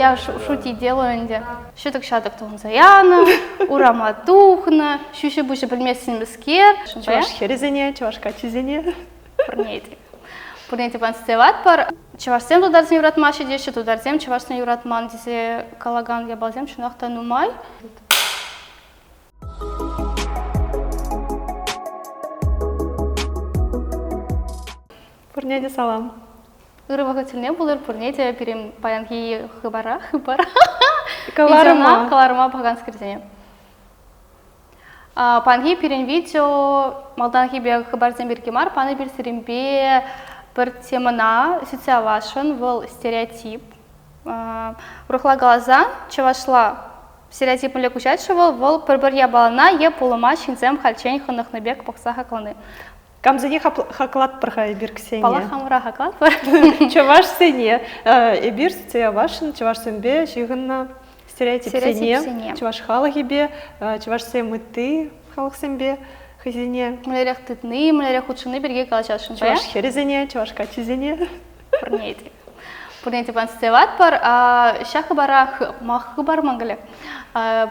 Я шутить делаю ӗнтӗ. Ҫӗтӗк-ҫатӑк тӑхӑнса янӑ, урама тухнӑ, ҫӳҫӗ-пуҫӗ пӗлместӗн-мӗскер. Чӑваш хӗрӗсене, чӑваш каччисене. Пурне те. Пурне те панстеватпӑр. Чӑвашсем тутарсене юратмаҫҫӗ теҫҫӗ, тутарсем чӑвашсене юратман тесе калакан япаласем чӑнах та нумай. Пурне те салам. Ырӑ вӑхӑт тӗлне пулӑр пурне те пирӗн паянхи хыпара, хыпар. Кӑларӑма. Кӑларӑма пӑхаканскерсене. Паянхи пирӗн видео малтанхи пек хыпарсем пирки мар, пан эпир сирӗнпе пӗр темӑна сӳтсе явасшӑн. Вӑл стереотип. Урӑхла каласан, чӑвашла стереотип мӗнле куҫать-ши вӑл? Вӑл пӗр-пӗр япалана е пулӑма ҫынсем хальччен хӑнӑхнӑ пек пӑхса хаклани. Камсене хаклатпӑр-ха эпир Ксения? Паллах, хамӑра хаклатпӑр. Чӑвашсене. Эпир сӳтсе явасшӑн чӑвашсемпе ҫыхӑннӑ стереотипсене, чӑваш халӑхӗпе, чӑвашсем ытти халӑхсемпе хӑйсене мӗнлерех тытни, мӗнлерех хутшӑнни пирки калаҫасшӑн. Чӑваш хӗрӗсене, чӑваш каччисене. Пурне те. Пурне те пансыватпӑр. Ҫак хыпара ма хыпар ман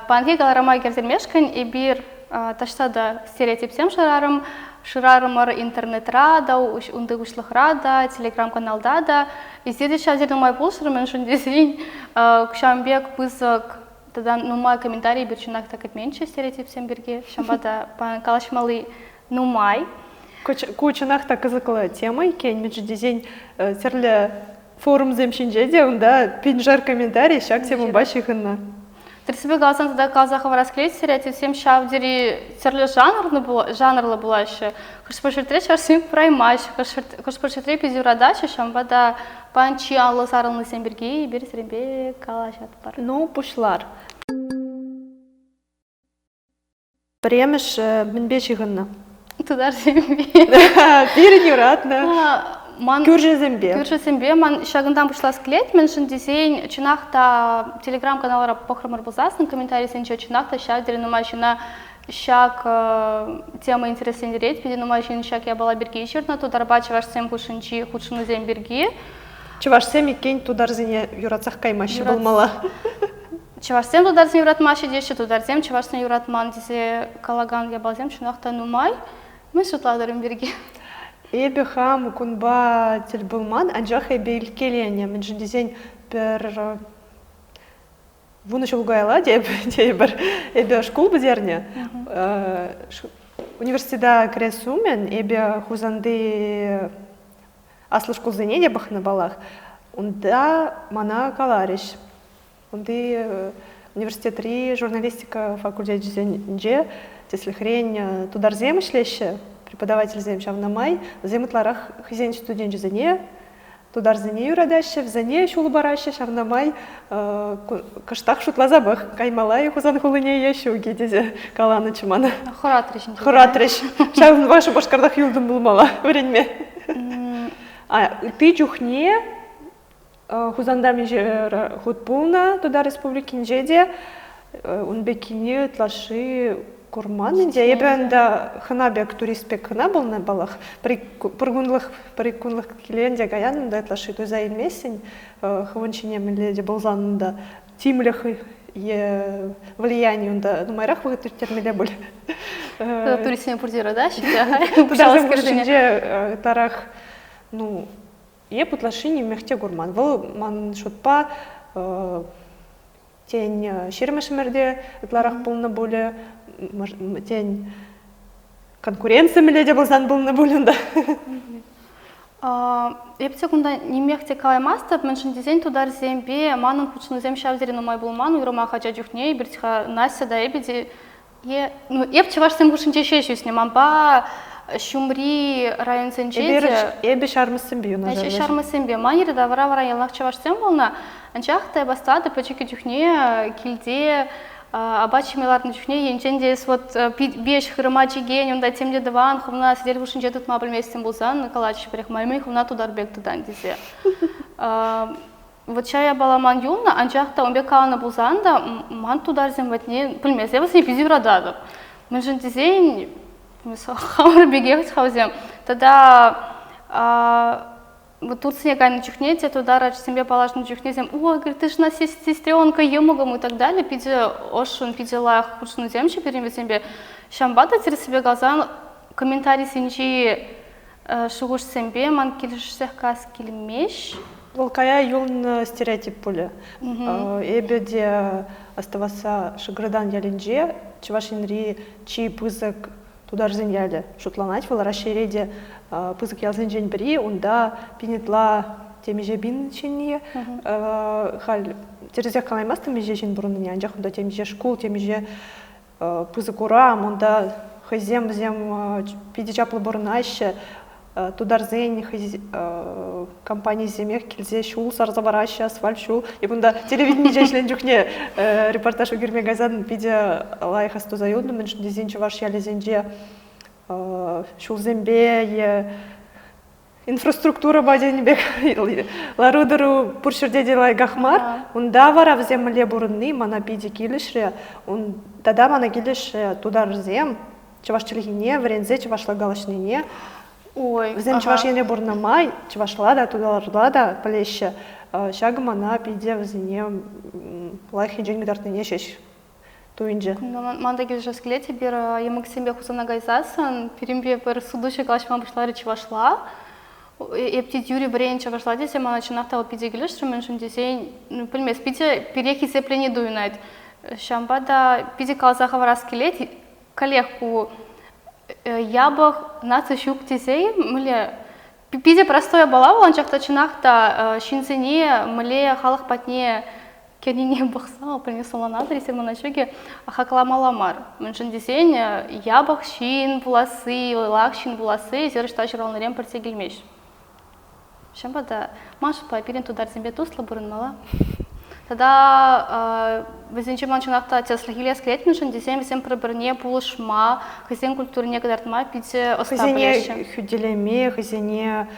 Паянхи кӑларӑма кӗртмешкӗн эпир таҫта та стереотипсем шырарӑм, шырарӑмӑр интернетра та, унти уҫлӑхра та, телеграм-каналта та. Эсир те ҫав тери нумай пулӑшрӑр, мӗншӗн тесен ҫавӑн пек пысӑк тата нумай комментарий эпир чӑнах та кӗтменччӗ стереотипсем пирки. Ҫавӑнпа та калаҫмалли нумай. Ку чӑнах та кӑсӑклӑ тема иккен, мӗншӗн тесен тӗрлӗ форумсем ҫинче те унта пиншер комментарий ҫак темӑпа ҫыхӑннӑ. Тӗрӗссипе каласан тата каласа хӑварас килет, стереотипсем ҫав тери тӗрлӗ жанрлӑ пулаҫҫӗ. Хӑш-пӗр ҫӗртре чӑвашсем кураймаҫҫӗ, хӑш-пӗр ҫӗртре питӗ юратаҫҫӗ, ҫавӑнпа та паян чи анлӑ сарӑлнисем пирки эпир сирӗнпе калаҫатпӑр. Ну, пуҫлар. Пӗрремӗш мӗнпе ҫыхӑннӑ? Тутарсемпе. Пирӗн юратнӑ. Ман кӳршӗсемпе. Кӳршӗсемпе ман ҫакӑнтан пуҫлас килет, мӗншӗн тесен чӑнах та телеграм-каналра пӑхрӑмӑр пулсассӑн комментарисенче чӑнах та ҫав тери нумай ҫынна ҫак тема интереслентерет. Питӗ нумай ҫын ҫак япала пирки ҫырнӑ тутарпа чӑвашсем хушшинчи хутшӑнусем пирки. Чӑвашсем иккен тутарсене юратсах каймаҫҫӗ пулмалла. Чӑвашсем тутарсене юратмаҫҫӗ теҫҫӗ, тутарсем чӑвашсене юратман тесе калакан япаласем чӑнах та нумай. Мӗн шутлатӑр ун пирки? Эпӗ хам кунпа тӗл пулман, анчах эпӗ илткеленӗ. Мӗншӗн тесен пӗр вунӑ ҫул каялла тейӗпӗр, эпӗ шкул пӗтернӗ. Университета кӗрес умӗн эпӗ Хусанти аслӑ шкулсене те пӑхнӑ паллах. Унта мана каларӗҫ, Унти университетри журналистика факультечӗсенче, тӗслӗхрен, тутарсем ӗҫлеҫҫӗ, преподавательсем ҫавна май вӗсем ытларах хӑйсен студенчӗсене тутарсене юратаҫҫӗ, вӗсене ҫул параҫҫӗ, ҫавна май кӑштах шутласа пӑх, каймалла-и Хусан хулине е ҫук-и тесе каланӑччӗ мана. Хӑратрӗҫ. Хӑратрӗҫ. Ҫавӑнпа Шупашкартах юлтӑм пулмалла вӗренме. Ытти чухне Хусанта миҫе хут пулнӑ Тутар Республикинче те ун пеккине ытлашши курман ӗнтӗ. Эпӗ ӗнтӗ хӑна пек, турист пек кӑна пулнӑ паллах. Пӗр кунлӑх, пӗр-ик кунлӑх килен те каян унта ытлашши туйса илместӗн. Хӑвӑн ҫине мӗнле те пулсан та тимлӗх е влияние унта нумайрах вӑхӑт ирттермелле пуль. Туристсене пурте юратаҫҫӗ. Тутарсем хушшинче ытларах, ну, Эп ытлашши нимех те курман. Вӑл ман шутпа тен ҫирӗмӗш ӗмӗрте ытларах пулнӑ пулӗ, тен конкуренци мӗнле те пулсан пулнӑ пуль унта. Эп те кунта нимех те калаймастӑп, мӗншӗн тесен тутарсемпе манӑн хутшӑнусем ҫав тери нумай пулман, уйрӑмах ача чухне эпир Настя та эпӗ те Е, ну, эп чӑвашсем хушшинче ҫеҫ ӳснӗ. Манпа ҫумри районсенче Эпир, те эпӗ ҫармӑссемпе юнашар. Ҫармӑссемпе. Ман йӗри-тавра вара яланах чӑвашсем пулнӑ. Анчах та эп астӑватӑп, пӗчӗккӗ чухне килте апат ҫиме лартнӑ чухне енчен те эс вот веҫ хырӑма чикен, унта тем те тӑван, хӑвна сӗтел хушшинче тытма пӗлместӗн пулсан, калатчӗҫ пӗрех май мӗн хӑвна тутар пек тытан тесе. Вот ҫав япала ман юлнӑ, анчах та ун пек каланӑ пулсан та ман тутарсем патне пӗлмесе вӗсене питӗ юрататӑп. Мӗншӗн тесен хамӑр пекех вӗсем. Тата. Турцине кайнӑ чухне те тутар ачисемпе паллашнӑ чухне сем, ой, говорит, ты ж у нас сестренка, йӑмӑкӑм и так далее, питӗ ӑшшӑн, питӗ лайӑх хутшӑнусемччӗ пирӗн вӗсемпе. Ҫавӑнпа та тӗрӗссипе каласан, комментарисенчи шухӑшсемпе ман килӗшсех кас килмест. Вӑл кая юлнӑ стереотип пулӗ. Эпӗ те астӑвасса Шӑгӑртан ялӗнче Чӑваш Енри чи пысӑк тутарсен ялӗ шутланать. Вӑл Раҫҫейре те пысӑк ялсенчен пӗри. Унта пин ытла темиҫе пин ҫынни. Халь тӗрӗсех калаймастӑм миҫе ҫын пурӑннине, анчах унта темиҫе шкул, темиҫе пысӑк урам, унта хӑйсем вӗсем питӗ чаплӑ пурӑнаҫҫӗ. Тутарсен компанисемех килсе ҫул сарса параҫҫӗ, асфальт ҫул. Эп унта телевиденинче ӗҫленӗ чухне репортаж ӳкерме кайсан питӗ лайӑх астуса юлнӑ, мӗншӗн тесен чӑваш ялӗсенче ҫулсемпе е инфраструктурӑпа тенӗ пек лару-тӑру пур ҫӗрте те лайӑхах мар. Унта вара вӗсем мӗнле пурӑнни мана питӗ килӗшрӗ. Тата мана килӗшрӗ тутарсем чӑваш чӗлхине вӗренсе чӑвашла калаҫнине. Ой, Вӗсем Чӑваш Енре пурӑннӑ май чӑвашла та, тутарла та пӗлеҫҫӗ. Ҫакӑ мана питӗ вӗсене лайӑх енчен кӑтартнине ҫеҫ туйӑнчӗ. Ман та килӗшес килет. Эпир йӑмӑксемпе Хусана кайсассӑн пирӗнпе пӗр сутуҫӑ калаҫма пуҫларӗ чӑвашла. Эп те тӳрӗ вӗрен чӑвашла тесе мана чӑнах та вӑл питӗ килӗшрӗ, мӗншӗн тесен, ну, пӗлмест, питӗ пире хисеплени туйӑнать. Ҫавӑнпа та питӗ каласа хӑварас килет. Каллех ку япӑх наци ҫук тесе мӗнле питӗ простой япала вӑл, анчах та чӑнах та ҫынсене мӗнле халӑх патне кӗнине пӑхса пӗлме сӑланатӑр тесе мана ҫукӗ хакламалла мар. Мӗншӗн тесен япӑх ҫын пуласси, вӑйлах ҫын пуласси эсир ӑҫта ҫуралнӑрен пӗртсе килмест. Ҫавӑнпа та ман шутпа пирӗн тутарсемпе туслӑ пурӑнмалла. Тата вӗсенче ман чӑнах та тӗслӗх илес килет, мӗншӗн тесен вӗсем пӗр-пӗрне пулӑшма, хӑйсен культурине кӑтартма питӗ ӑста Хӑйсене хӳтӗлеме, хӑйсене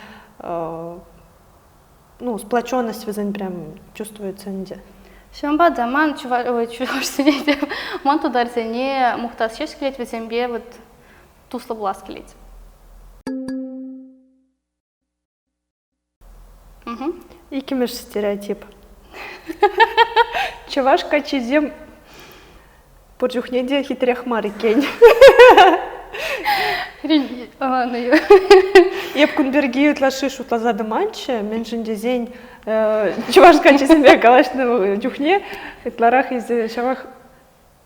ну, сплоченность вӗсен прям чувствуется ӗнтӗ. Ҫавӑнпа та ман чӑвашсене те, ман тутарсене мухтас ҫеҫ килет, вӗсемпе вот туслӑ пулас килет. Иккӗмӗш стереотип. Чӑваш каччисем пур чухне те хитрех мар иккен. Эп кун пирки ытлашши шутласа тӑманччӗ, мӗншӗн тесен чӑваш каччисемпе калаҫнӑ чухне ытларах эсӗ ҫавах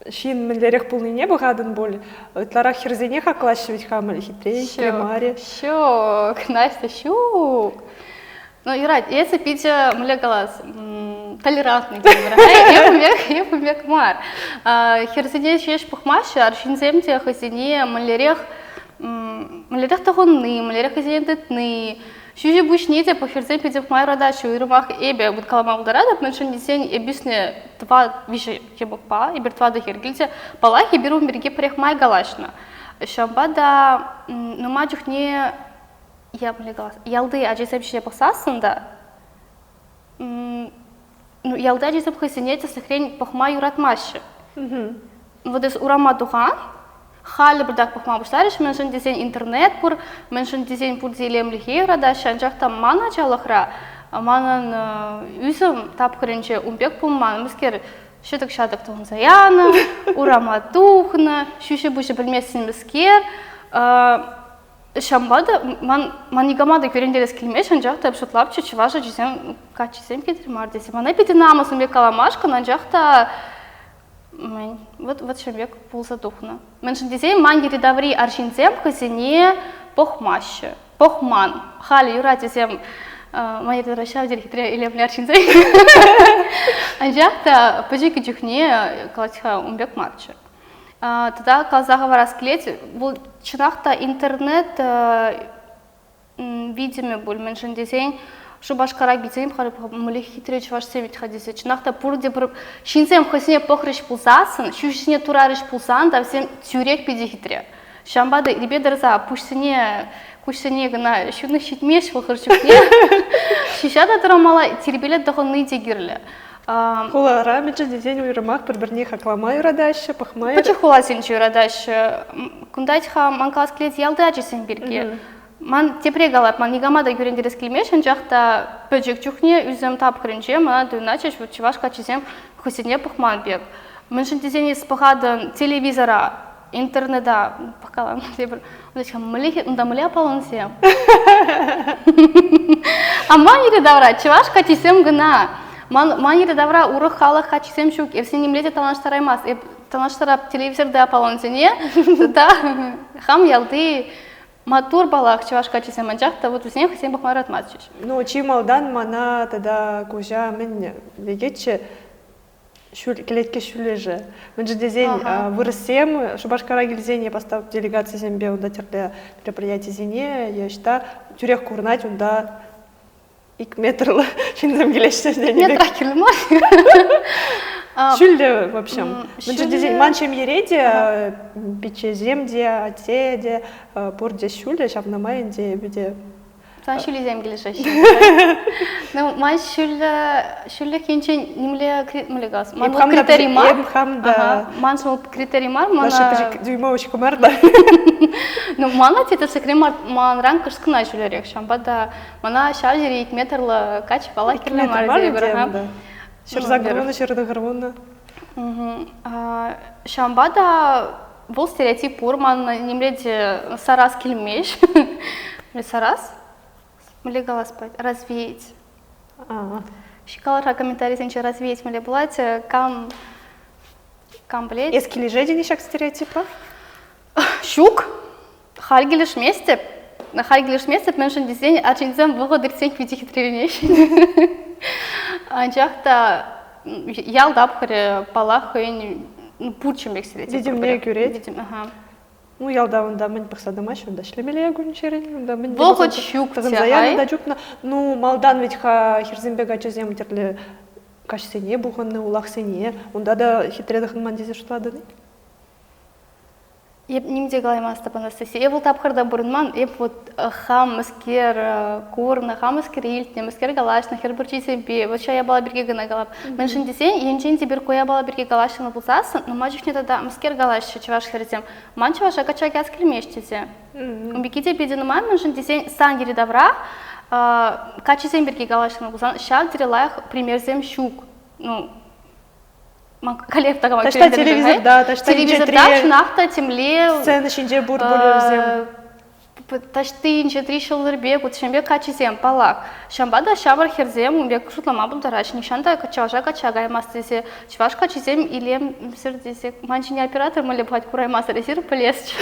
ҫын мӗнлерех пулнине пӑхатӑн пуль. Ытларах хӗрсене хаклаҫҫӗ вӗт-ха хитре, хитре мар-и? Ҫук, Настя, ҫук. Ну, юрать, эсӗ питӗ, мӗнле калас, толерантный тейӗпӗр. Эп ун пек мар. Хӗрсене ҫеҫ пӑхмаҫҫӗ, арҫынсем те хӑйсене мӗнлерех мӗнлерех тӑхӑнни, мӗнлерех хӑйсене тытни, Ҫӳҫӗ-пуҫне те хӗрсем питех май юратаҫҫӗ. Уйрӑмах эпӗ вот калама пултаратӑп, мӗншӗн тесен эп ӳснӗ тӑват виҫӗ йӑмӑкпа, эпир тӑватӑ хӗр килчӗ. Паллах, эпир ун пирки пӗрех май калаҫнӑ. Ҫавӑнпа та нумай чухне я мӗнле калас, ялти ачасем ҫине пӑхсассӑн та ну, ялти ачасем хӑйсене тӗслӗхрен пӑхма юратмаҫҫӗ. Вот эс урама тухан, халӗ пӑртак пӑхма пуҫларӗҫ, мӗншӗн тесен интернет пур, мӗншӗн тесен пурте илемлӗхе юратаҫҫӗ, анчах та ман ачалӑхра, манӑн ӳсӗм тапхӑрӗнче ун пек пулман. Мӗскер ҫӗтӗк-ҫатӑк тӑхӑнса янӑ, урама тухнӑ, ҫӳҫӗ-пуҫӗ пӗлместӗн мӗскер. Ҫавӑнпа та ман, ман никама та кӳрентерес килмест, анчах та эп шутлапчӗ, чӑваш ачисем, каччисем хитре мар тесе. Мана питӗ намӑс ун пек каламашкӑн, анчах та мӗн, вот, вот ҫавӑн пек пулса тухнӑ. Мӗншӗн тесен ман йӗри-таври арҫынсем хӑйсене пӑхмаҫҫӗ, пӑхман. Халӗ юрать вӗсем ман йӗри-тавра ҫав тери хитре илемлӗ арҫынсем. Анчах та пӗчӗккӗ чухне калать-ха, ун пек марччӗ. Тата каласа хӑварас килет, вӑл чӑнах та интернет витӗмӗ пуль, мӗншӗн тесен Шупашкара килсен мӗнле хитре чӑвашсем вӗт-ха тесе. Чӑнах та пурте пӗр ҫынсем хӑйсене пӑхрӗҫ пулсассӑн, ҫӳҫӗсене турарӗҫ пулсан та вӗсем тӳрех питӗ хитре. Ҫавӑнпа та ирпе тӑрса пуҫсене, куҫсене кӑна ҫунӑ ҫитмест вӑл хӑш чухне. Ҫиҫа та тӑрамалла, тирпейлӗ тӑхӑнни те кирлӗ. Хулара мӗншӗн тесен уйрӑмах пӗр-пӗрне хаклама юратаҫҫӗ, пӑхма Пӗчӗк хуласенче юратаҫҫӗ. Кунта-ха ман калас килет ялти ачасем пирки. Ман тепре калап, ман никама та кӳрентерес килмест, анчах та пӗчӗк чухне ӳсӗм тапхӑрӗнче мана туйӑнатчӗҫ вот чӑваш каччисем хӑйсене пӑхман пек. Мӗншӗн тесен эс пӑхатӑн телевизора, интернета пӑхкалам тепӗр. Мӗнле унта мӗнле аппалансем? А ман йӗри-тавра чӑваш каччисем кӑна. Ман, ман йӗри-тавра урӑх халӑх каччисем ҫук. Эп сине нимле те танлаштараймас. Эп танлаштарап телевизорта аппалансене тата хам ялти Маттур, паллах, чӑваш каччисем, анчах та вот вӗсене хӑйсем пӑхма юратмастчӗҫ. Ну, чи малтан мана тата куҫа мӗн лекетчӗ, кӗлетке ҫӳллӗшӗ. Мӗншӗн тесен вырӑссем Шупашкара килсен е постав делегацисемпе унта тӗрлӗ мероприятисене е ӑҫта тӳрех курӑнать унта ик метрлӑ ҫынсем килеҫҫӗ тенӗ пек. Метра кирлӗ мар. Ҫӳллӗ, в общем. Мӗншӗн тесен ман ҫемьере те пиччесем те, атте те пурте ҫӳллӗ, ҫавна май ӗнтӗ эпӗ те Сан ҫӳллисем килӗшеҫҫӗ. Ну, ман ҫӳллӗ ҫӳллӗх енчен нимле мӗнле калас? Ман вӑл критерий мар. Эп хам та. Маншӑн вӑл критерий мар. Мана... Наша пӗчӗк дюймовочка мар та. Ну, мана тетӗшӗкре манран кӑшт кӑна ҫӳллӗрех. Ҫавӑнпа та Мана ҫав тери ик метрлӑ каччӑ паллах кирлӗ мар тейӗпӗр. Ҫырса курнӑ, ҫырнӑ хырмуннӑ. Ҫавӑнпа та вӑл стереотип пур, ман нимле те сарас килмест. Сарас? Мӗнле калас пулать? Развеять. Калӑр-ха комментарисенче развеять мӗнле пулать? Кам кам пӗлет? Эс килӗшетӗн-и ҫак стереотипа? Ҫук. Халь килӗшместӗп. Халь килӗшместӗп, мӗншӗн тесен арҫынсем вӑхӑт иртсен питӗ хитреленеҫҫӗ. Анчах та ял тапхӑрӗ, паллах, хӑйӗн пур чӗм пек сирет. Витӗмне кӳрет. Витӗм, ага. Ну, ялта унта мӗн пӑхса тӑмаҫҫӗ, унта ӗҫлемелле кун-ҫӗрӗн, унта мӗн Вӑхӑт ҫук тӑхӑнса янӑ та чупнӑ. Ну, малтан вӗт-ха хӗрсемпе каччӑсем тӗрлӗ каҫсене пухӑннӑ, улахсене. Унта та хитре тӑхӑнман тесе шутлатӑн-и? Эп ним те калаймастӑп, Анастасия. Эп вӑл тапхӑрта пурӑнман. Эп вот хам мӗскер курнӑ, хам мӗскер илтнӗ, мӗскер калаҫнӑ хӗр пӗрчисемпе, вот ҫав япала пирки кӑна калап. Мӗншӗн тесен, енчен те пир ку япала пирки калаҫнӑ пулсассӑн, нумай чухне тата мӗскер калаҫҫӗ чӑваш хӗрӗсем, ман чӑваша качча каяс килмест тесе. Ун пирки те питӗ нумай, мӗншӗн тесен сан йӗри-тавра каччӑсем пирки калаҫнӑ пулсан ҫав тери лайӑх примерсем ҫук. Ну, Калев такама Таҫта телевизорта, таҫта телевизорта чӑнах та темле сцена ҫинче пур пулӗ вӗсем. Таҫти инҫетри ҫӑлтӑр пек, утсем пек каччӑсем, паллах. Ҫавӑнпа та ҫамрӑк хӗрсем ун пек шутлама пултараҫҫӗ. Нихҫан та чӑваша качча каймасть тесе, чӑваш каччисем илемсӗр тесе. Ман ҫине оператор мӗнле пӑхать кураймасӑр, эсир пӗлесчӗ.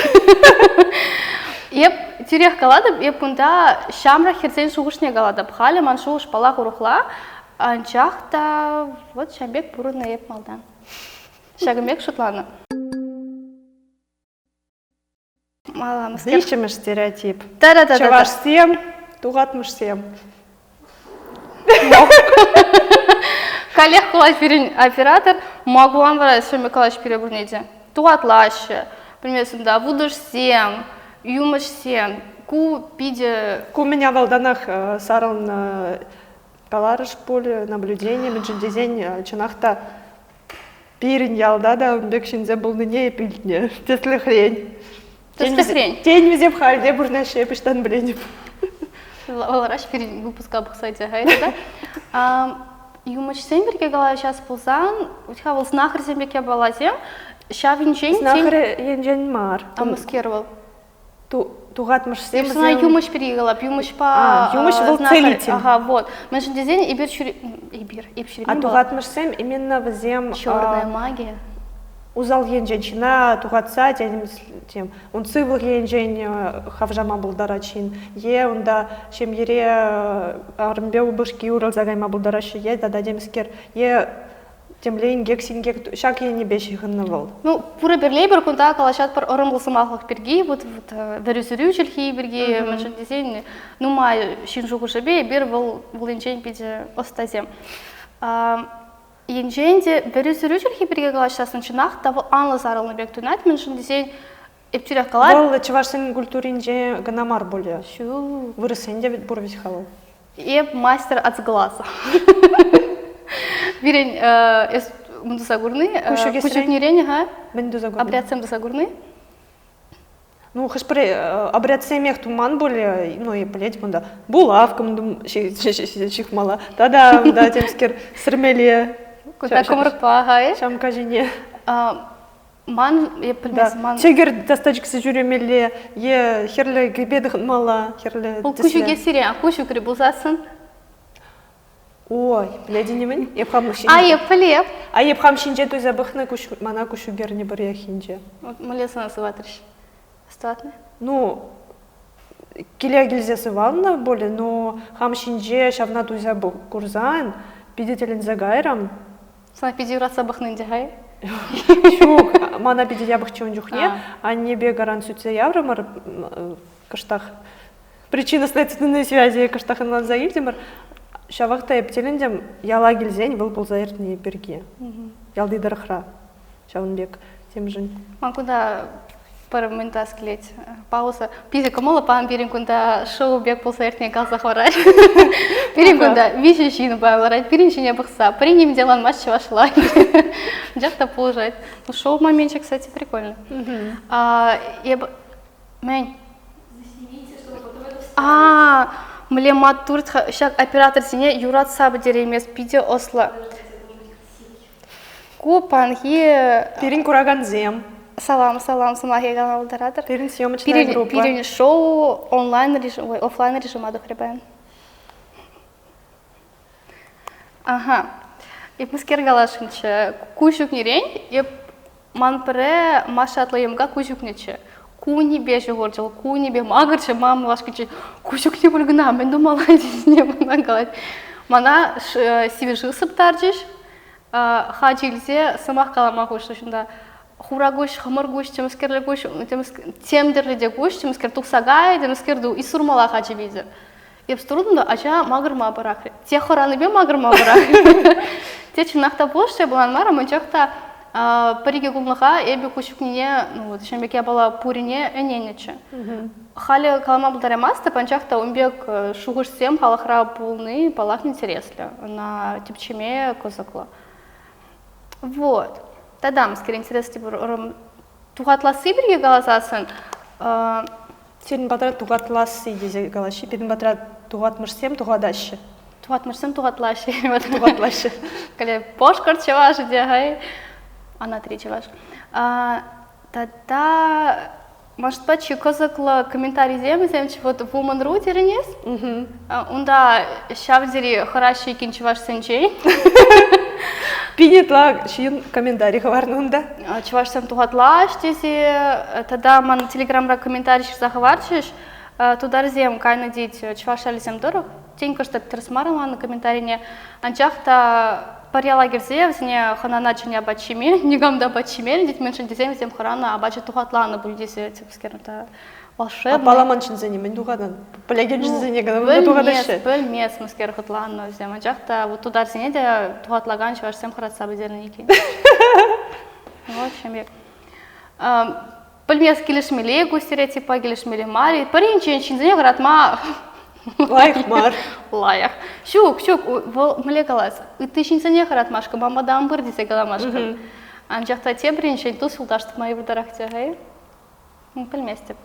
Эп тӳрех калатӑп, эп кунта ҫамрӑк хӗрсен шухӑшне калатӑп. Халӗ ман шухӑш паллах урӑхла. Анчах та вот ҫавӑн пек пурӑннӑ эп малтан. Ҫакӑн пек шутланӑ. Виҫҫӗмӗш стереотип. Чӑвашсем, тухатмӑшсем. Каллех кулать пирӗн оператор. Магулан вара ҫемье калаҫ пире пурне те. Тухатлаҫҫӗ. Пӗлместӗн та, вутӑшсем, юмӑҫсем. Ку питӗ... Ку мӗн авалтанах сарӑлнӑ каларӑш пуль, наблюдение, мӗншӗн тесен чӑнах та пирӗн ялта та ун пек ҫынсем пулнине эп илтнӗ. Тӗслӗхрен. Тӗслӗхрен. Тен, вӗсем халь те пурӑнаҫҫӗ, эп ӑҫтан пӗлетӗп. Вӑлраҫ пирӗн выпуска пӑхса тя да? Юмӑҫсем пирки калаҫас пулсан, ха вӑл знахарьсем пек япаласем, ҫав енчен... Знахарь енчен мар. А мӗскер вӑл? Тухатмӑшсем Сана юмӑҫ пирки калап, юмӑҫпа... юмӑҫ вӑл целитель. Ага, вот. Мӗншӗн тесен эпир эпир, эп А тухатмӑшсем именно вӗсем... Черная магия. Усал енчен ҫына тухатса, тем, ун сывлӑх енчен хавшама пултарать ҫын, е унта ҫемьере арӑмпе упӑшки урӑлса кайма пултараҫҫӗ, е тата темскер, е темле инкек-синкек ҫак енӗпе ҫыхӑннӑ вӑл. Ну, пурӗ пӗрле пӗр кунта калаҫатпӑр ӑрӑмлӑ сӑмахлӑх пирки, вот, вот вӗрӳ-сӳрӳ чӗлхи пирки, мӗншӗн тесен нумай ҫын шухӑшӗпе эпир вӑл вӑл енчен питӗ ӑстасем. Енчен те вӗрӳ-сӳрӳ чӗлхи пирки калаҫсассӑн чӑнах та вӑл анлӑ сарӑлнӑ пек туйӑнать, мӗншӗн тесен эп тӳрех калать. Вӑл чӑвашсен культуринче кӑна мар пулӗ. Ҫу. Вырӑссен те пур вӗт-ха вӑл. Эп мастер от сглаза. Пирӗн эс мӗн туса курни? Куҫ ӳкнӗрен, ха? Мӗн туса курни? Обрядсем туса курни? Ну, хӑш-пӗр обрядсемех туман пулӗ, ну, и пӗлет кунта булавкам ҫыхмалла, тата унта темскер сӗрмелле. Кунта кӑмрӑкпа, ха Ҫамка ҫине. Ман, эп пӗлмес, ман... Чӗкӗр тастачкса ҫӳремелле е хӗрлӗ кӗпе тӑхӑнмалла, хӗрлӗ Вӑл куҫ ӳкессире, куҫ ӳкрӗ пулсассӑн. Ой, пӗлетӗн-и-мӗн? Эп хам ҫинче... А, эп пӗлеп. А эп хам ҫинче туйса пӑхнӑ куҫ, мана куҫ ӳкернӗ пӗррехинче. Мӗнле сана сыватрӗҫ? Сыватнӑ? Ну, киле килсе сывалнӑ пулӗ, но хам ҫинче ҫавна туйса курсан питӗ тӗлӗнсе кайрӑм. Сана питӗ юратса пӑхнӑ ӗнтӗ-ха? Ҫук, мана питӗ япӑхчӗ ун чухне. Аннепе гаран сӳтсе яврӑмӑр кӑштах. Причинно-следственной связи кӑштах ӑнланса илтӗмӗр. Ҫавах та эп тӗлӗнтӗм, яла килсен вӑл пулса иртни пирки. Ялти тӑрӑхра ҫавӑн пек темшӗн. Ман кунта пӗр мӗн тас килет. Пауза. Питӗ кӑмӑллӑ пан пирӗн кунта шоу пек пулса иртни каласа хӑварать. Пирӗн кунта виҫӗ ҫын ларать, пирӗн ҫине пӑхса. Пӗри ним те ӑнланмасть чӑвашла. Анчах та пулӑшать. Ну, шоу моменчик, кстати, прикольно. Эп мӗн? А, мле маттур ҫак операторсене юратса пӗтереймест, питӗ ӑслӑ. Ку панхи... Пирӗн куракансем. Салам, салам, сӑмахе калама пултаратӑр. Пирӗн съемочная группа. Пирӗн шоу онлайн режим, ой, офлайн режима тухрӗ паян. Ага. Эп мӗскер каласшӑнччӗ. Куҫ ӳкнӗрен эп ман пӗрре Маша ятлӑ йӑмка куҫ ӳкнӗччӗ. Кунӗпе ҫухӑрчӗ, кунӗпе макӑрчӗ, мама юлашкинчен куҫ ӳкни пуль кӑна, мӗн тумалла тесе мана калать. Мана сивӗ шыв сыптарчӗҫ, хач илсе сӑмах калама хушрӗҫ унта. Хура куҫ, хӑмӑр куҫ, темӗскерлӗ куҫ, тем тӗрлӗ те куҫ, темӗскер тухса кай, темӗскер ту, и сурмала хачӑ витӗр. Эп струдно ача макӑрма пӑрахрӗ. Те хӑранипе макӑрма пӑрахрӗ. Те чӑнах та пулӑшрӗ, пулан мар, анчах та пӗр-икӗ кунлӑха эпӗ куҫ ӳкнине, ну, вот, ҫавӑн пек япала пурине ӗненнӗччӗ. Халӗ калама пултараймастӑп, анчах та ун пек шухӑшсем халӑхра пулни, паллах, интереслӗ. Ӑна тӗпчеме кӑсӑклӑ. Вот. Тата мӗскер интересли пур, тухатласси пирки каласассӑн, Сирӗн патра тухатласси тесе калаҫҫӗ. Пирӗн патра тухатмӑшсем тухатаҫҫӗ. Тухатмӑшсем тухатлаҫҫӗ. Тухатлаҫҫӗ. Кале пошкӑрт чӑвашӗ те, хай. Анатри чӑваш. Тата Может, чи кӑсӑклӑ комментарисем вӗсем вот Woman.ru терӗнес? Унта ҫав тери хӑраҫҫӗ иккен чӑвашсенчен. Пин ытла ҫын комментари хӑварнӑ унта. Чӑвашсем тухатлаҫ тесе тата ман телеграмра комментари ҫырса хӑварчӗҫ. Тутарсем кайнӑ тет чӑваш ялӗсем тӑрӑх. Тен, кӑшт тӗрӗс мар ӑнланнӑ комментарине. Анчах та пӗр яла кӗрсе вӗсене хӑнана чӗннӗ апат ҫиме, никам та апат ҫимерӗ тет, мӗншӗн тесен вӗсем хӑранӑ апачӗ тухатланӑ пуль тесе тӗпскер та волшебный. Апаламан ҫынсене мӗн тухатӑн? Пӗлекен ҫынсене кӑна тухатаҫҫӗ. Пӗлмес, мӗскер хӑтланнӑ вӗсем. Анчах та вот тутарсене те тухатлакан чӑвашсем хӑратса пӗтернӗ иккен. Вот чем пек. Пӗлмес килӗшмелле ку стереотиппа килӗшмелле мар-и? Пӗр енчен ҫынсене хӑратма лайӑх мар. Лайӑх. Ҫук, ҫук, вӑл мӗнле калас, ытти ҫынсене хӑратмашкӑн ман пыр тесе каламашкӑн. Анчах та тепӗр енчен тус-юлташ тупма йывӑртарах те-ха. Пӗлместӗп.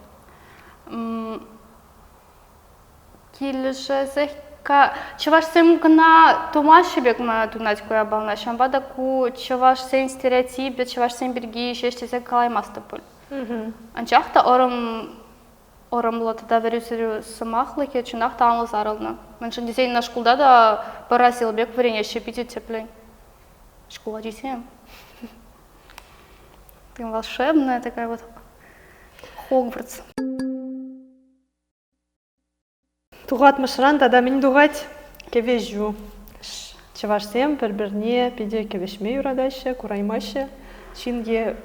Килӗшесех чӑвашсем кӑна тумаҫҫӗ пек мана тунать ку япалана. Ҫавӑнпа та ку чӑвашсен стереотипӗ, чӑвашсем пирки ҫеҫ тесе калаймастӑп пуль. Анчах та ӑрӑм ӑрӑмлӑ тата вӗрӳ-сӗрӳ сӑмахлӑхӗ чӑнах та анлӑ сарӑлнӑ. Мӗншӗн тесен ӑна шкулта та пӗр асил пек вӗренеҫҫӗ питӗ тӗплӗн. Шкул ачисем. Ты волшебная такая вот Хогвартс. Тухатмӑшран тата мӗн тухать? Кӗвӗҫӳ. Чӑвашсем пӗр-пӗрне питӗ кӗвӗҫме юратаҫҫӗ, кураймаҫҫӗ. Ҫын е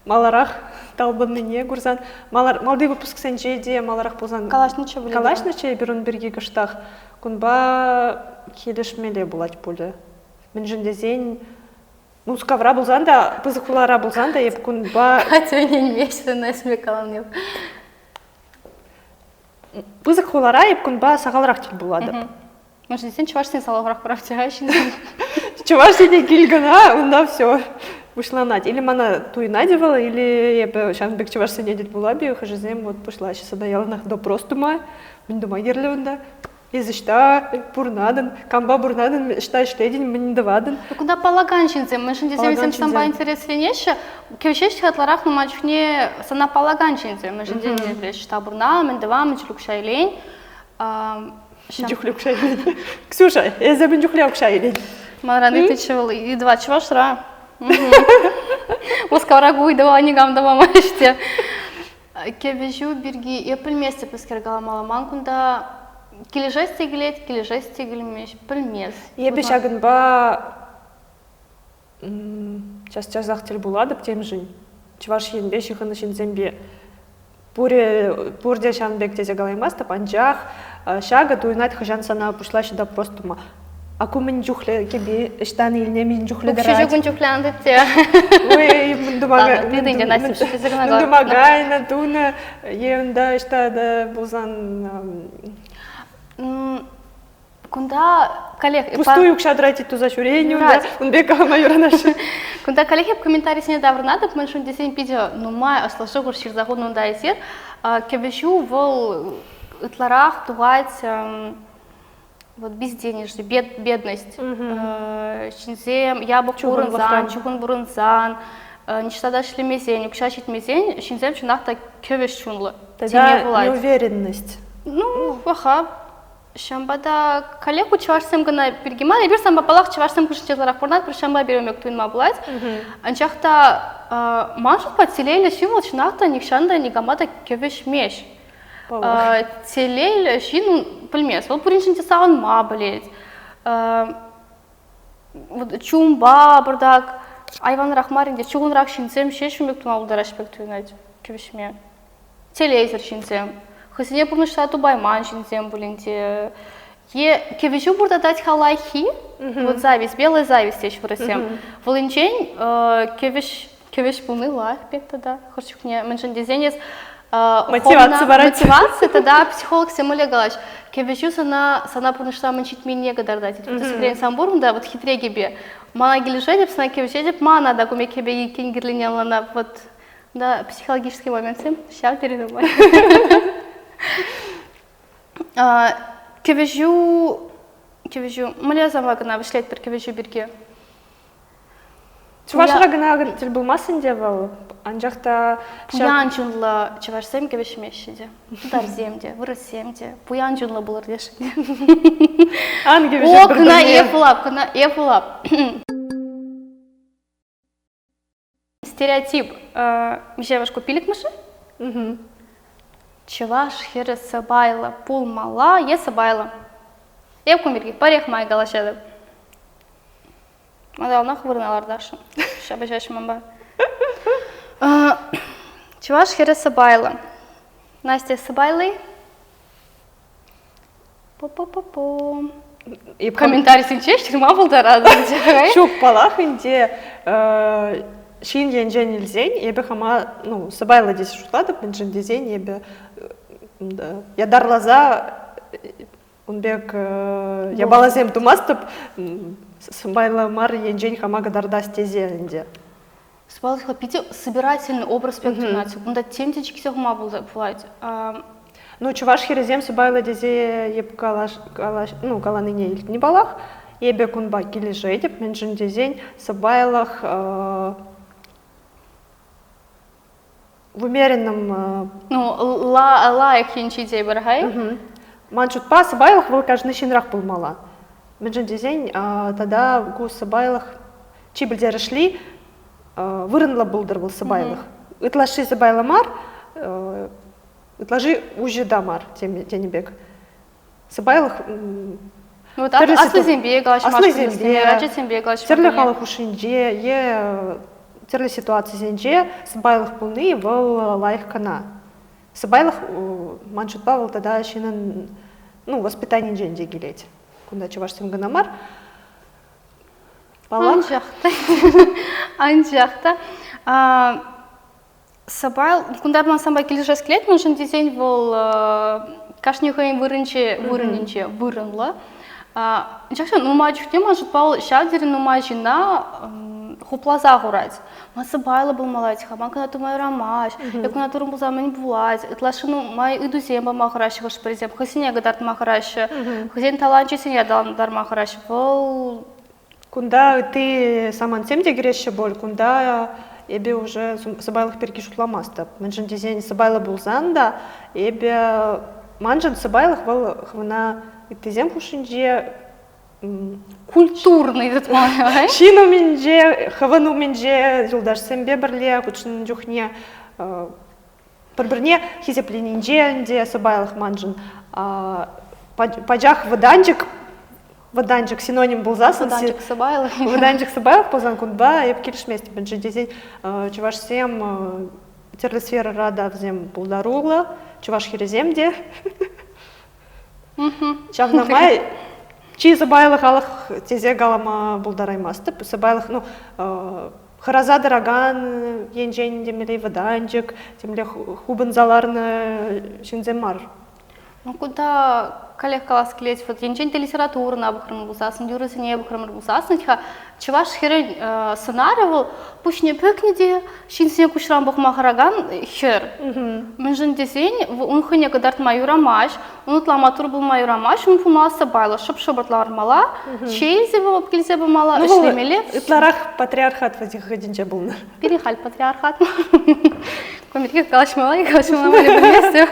маларах талпӑннине курсан, малти выпусксенче те маларах пулсан калаҫнӑччӗ пуль. Калаҫнӑччӗ эпир ун пирки кӑштах. Кунпа килӗшмелле пулать пулӗ. Мӗншӗн тесен Мускавра пулсан та, пысӑк хулара пулсан та эп кунпа... Катя ӗненмест, эсме калани. Пысӑк хулара эп кунпа сахалрах тӗл пулатӑп. Мӗншӗн тесен чӑвашсен сахалрах пырать ҫынсем. Чӑваш ене кил кӑна, унта все. пуҫланать. Или мана туйӑнать вӑл, или эпӗ ҫавӑн пек чӑвашсене тӗл пулап-и, хӑшӗсем вот пуҫлаҫҫӗ сана яланах допрос тума, мӗн тума кирлӗ унта. Эс ӑҫта пурӑнатӑн, кампа пурӑнатӑн, ӑҫта ӗҫлетӗн, мӗн тӑватӑн? Кунта паллакан ҫынсем, мӗншӗн тесен вӗсем санпа интересленеҫҫӗ. Кӗвӗҫеҫ ытларах нумай чухне сана паллакан ҫынсем, мӗншӗн тесен пӗлеҫҫӗ, ӑҫта пурӑнан, мӗн тӑван, мӗн чухлӗ укҫа илен. Мӗн чухлӗ укҫа илет? Ксюша, эсӗ мӗн чухлӗ укҫа илет? Манран ыйтнӑччӗ вӑл, ыйтӑва чӑвашра. Мускавра ку ыйтӑва никам та памасть те. Кӗвӗҫӳ пирки эп пӗлместӗп мӗскер каламалла. Ман кунта килӗшес те килет, килӗшес те килмест, пӗлмес. Эпӗ ҫакӑнпа час-часах тӗл пулатӑп темшӗн. Чӑваш Енпе ҫыхӑннӑ ҫынсемпе. Пурӗ, пурте ҫавӑн пек тесе калаймастӑп, анчах ҫакӑ туйӑнать хӑҫан сана пуҫлаҫҫӗ допрос тума. А ку мӗн чухлӗ кӗпе ӑҫтан илнӗ, мӗн чухлӗ тӑрать? Укҫи ҫук чухлӗ ан тытте. Ой, мӗн тума мӗн тума кайнӑ, тунӑ, е унта ӑҫта та пулсан Кунта коллег... Пустую укҫа тратить туса ҫӳренӗ унта, ун пек калама юранаҫҫӗ. Кунта коллег эп комментарисене таврӑнатӑп, мӗншӗн тесен питӗ нумай ӑслӑ шухӑш ҫырса хунӑ унта эсир. Кӗвӗҫӳ вӑл ытларах тухать вот безденежье, бедность. Ҫынсем япӑх пурӑнсан, чухӑн пурӑнсан, ниҫта та ӗҫлемесен, укҫа ҫитмесен, ҫынсем чӑнах та кӗвӗҫ чунлӑ. Тогда неуверенность. Ну, аха. Ҫавӑнпа та коллегу чӑвашсем кӑна пирки мар, эпир санпа паллах чӑвашсем хушшинче ытларах пурӑнатпӑр, ҫавӑнпа пире пек туйӑнма пулать. Анчах та ман шутпа телейлӗ ҫын вӑл чӑнах та нихҫан та никама та кӗвӗҫмест. Телейлӗ ҫын пӗлмест, вӑл пуриншӗн те савӑнма пӗлет. Чунпа пӑртак айванрах мар ӗнтӗ, чухӑнрах ҫынсем ҫеҫ ун пек тума пултараҫҫӗ пек туйӑнать кӗвӗҫме. Телейсӗр ҫынсем, хӑйсене пурнӑҫра тупайман ҫынсем пулин те. Е кӗвӗҫӳ пуртатать-ха лайӑххи, вот зависть, белая зависть теҫ вырӑссем. Вӑл кӗвӗҫ кӗвӗҫ пулни лайӑх пек тата хӑш чухне. Мӗншӗн тесен эс мотиваци парать. Мотиваци тата психологсем мӗнле калаҫ, кӗвӗҫӳ сана сана пурнӑҫра мӗн ҫитменнине кӑтартать. Тӗслӗхрен сан пур унта вот хитре кӗпе. Мана килӗшетӗп, сана кӗвӗҫетӗп, мана та куме кӗпе иккен кирлине ӑнланап. Вот да, психологический моментсем ҫав тери нумай. Кӗвӗҫӳ, кӗвӗҫӳ, мӗнле сама кӑна вӗҫлетпӗр кӗвӗҫӳ пирки? Чӑвашра кӑна тӗл пулмасть ӗнтӗ вӑл, анчах та пуян чунлӑ чӑвашсем кӗвӗҫмеҫҫӗ те, тутарсем те, вырӑссем те пуян чунлӑ пулӑр тесшӗн. Ан кӗвӗҫӗр. О, кӑна эп вулап, кӑна эп вулап. Стереотип миҫемӗш ку пилӗкмӗш? Чӑваш хӗрӗ сӑпайлӑ пулмалла е сӑпайлӑ? Эп кун пирки пӗрех май калаҫатӑп. Малтанах вырӑна лартасшӑн. Ҫапӑҫаҫҫӗ манпа. Чӑваш хӗрӗ сӑпайлӑ. Настя сӑпайли? Пу-пу-пу-пу. Комментарисенче ҫырма пултаратӑн. Ҫук, паллах ӗнтӗ, ҫын енчен илсен эпӗ хама ну, сӑпайлӑ тесе шутлатӑп, мӗншӗн тесен эпӗ ятарласа ун пек япаласем тумастӑп, сӑпайлӑ мар енчен хама кӑтартас тесе ӗнтӗ. Сӑпайлӑ питӗ собирательный образ пек туйӑнать. Унта тем те чиксе хума пулать. Ну, чӑваш хӗрӗсем сӑпайлӑ тесе эп калаш, калаш, ну, каланине илтнӗ паллах. Эпӗ кунпа килӗшетӗп, мӗншӗн тесен сӑпайлӑх в умеренном... Ну, лайӑх енчи тепӗр-ха. Ман шутпа, сӑпайлӑх вӑл кашни ҫынрах пулмалла. Мӗншӗн тесен тата ку сӑпайлӑх чи пӗлтерӗшли вырӑнлӑ пултӑр вӑл сӑпайлӑх. Ытлашши сӑпайлӑ мар, ытлашши уҫӑ та мар тенӗ пек. Сӑпайлӑх Вот аслисемпе калаҫмашкӑн, ачасемпе калаҫма. Тӗрлӗ халӑх хушшинче е тӗрлӗ ситуацисенче сӑпайлӑх пулни вӑл лайӑх кӑна. Сӑпайлӑх ман шутпа вӑл тата ҫыннӑн ну, воспитанинчен те килет. Кунта чӑвашсем кӑна мар. Паллах. Анчах та. Анчах та. Сӑпай, кунта ман санпа килӗшес килет, мӗншӗн тесен вӑл кашни хӑйӗн вырӑнче, вырӑнӗнче вырӑнлӑ. Анчах та нумай чухне ман шутпа вӑл ҫав тери нумай ҫынна хупласа хурать. Ман сӑпайлӑ пулмалла-ха, ман кӑна тума юрамасть, эп кӑна турӑм пулсан мӗн пулать, ытлашши нумай ыйтусем пама хӑраҫҫӗ хӑш-пӗрисем, хӑйсене кӑтартма хӑраҫҫӗ, хӑйсен таланчӗсене аталантарма хӑраҫҫӗ. Вӑл Кунта ытти самантсем те кӗреҫҫӗ пуль. Кунта эпӗ уже сӑпайлӑх пирки шутламастӑп. Мӗншӗн тесен сӑпайлӑ пулсан та эпӗ маншӑн сӑпайлӑх вӑл хӑвна ыттисем хушшинче культурный тытма ҫын умӗнче, хӑвӑн умӗнче юлташсемпе пӗрле хутшӑннӑ чухне пӗр-пӗрне хисепленинче ӗнтӗ сӑпайлӑх маншӑн пачах вӑтанчӑк вӑтанчӑк синоним пулсассӑн вӑтанчӑк сӑпайлӑх вӑтанчӑк сӑпайлӑх пулсан кунпа эп килӗшместӗп мӗншӗн тесен чӑвашсем тӗрлӗ сферӑра та вӗсем пултаруллӑ чӑваш хӗрӗсем те ҫавна май чи сӑпайлӑ халӑх тесе калама пултараймастӑп сӑпайлӑх ну хӑраса тӑракан енчен темле вӑтанчӑк темле хупӑнса ларнӑ ҫынсем мар Ну, кунта каллех калас килет, вот енчен те литературӑна пӑхрӑмӑр пулсассӑн, юрӑсене пӑхрӑмӑр пулсассӑн-ха, чӑваш хӗрӗн сӑнарӗ вӑл пуҫне пӗкнӗ те ҫынсене куҫран пӑхма хӑракан хӗр. Мӗншӗн тесен ун хӑйне кӑтартма юрамасть, ун ытла маттур пулма юрамасть, ун пулма сӑпайлӑ, шӑп-шӑпӑрт лармалла, чей илсе килсе пымалла, ну, ӗҫлемелле. Ытларах патриархат вӑхӑтӗнче пулнӑ. Пирӗн халь патриархат. Кун пирки калаҫмалла-и, калаҫмалла мар пӗлместӗп.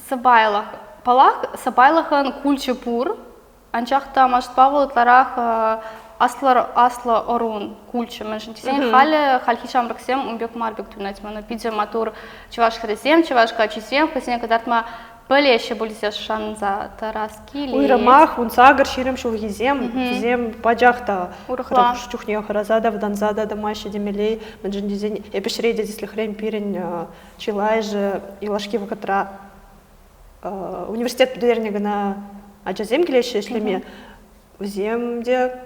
Сӑпайлӑх. Паллах, сӑпайлӑхӑн кульчӗ пур, анчах та Машӑпа вӑл ытларах аслӑ аслӑ ӑрун кульчӗ. Мӗншӗн тесен халӗ хальхи ҫамрӑксем ун пек мар пек туйӑнать мана. Питӗ маттур чӑваш хӗрӗсем, чӑваш каччисем хӑйсене кӑтартма пӗлеҫҫӗ пуль тесе шанса тӑрас килет. Уйрӑмах 18-20 ҫулхисем вӗсем пачах та урӑхла чухне хӑраса та вӑтанса та тӑмаҫҫӗ темелле. Мӗншӗн тесен эпӗ ӗҫре те тӗслӗхрен пирӗн чылайӑшӗ юлашки вӑхӑтра университет пӗтернӗ кӑна ачасем килеҫҫӗ ӗҫлеме. Вӗсем те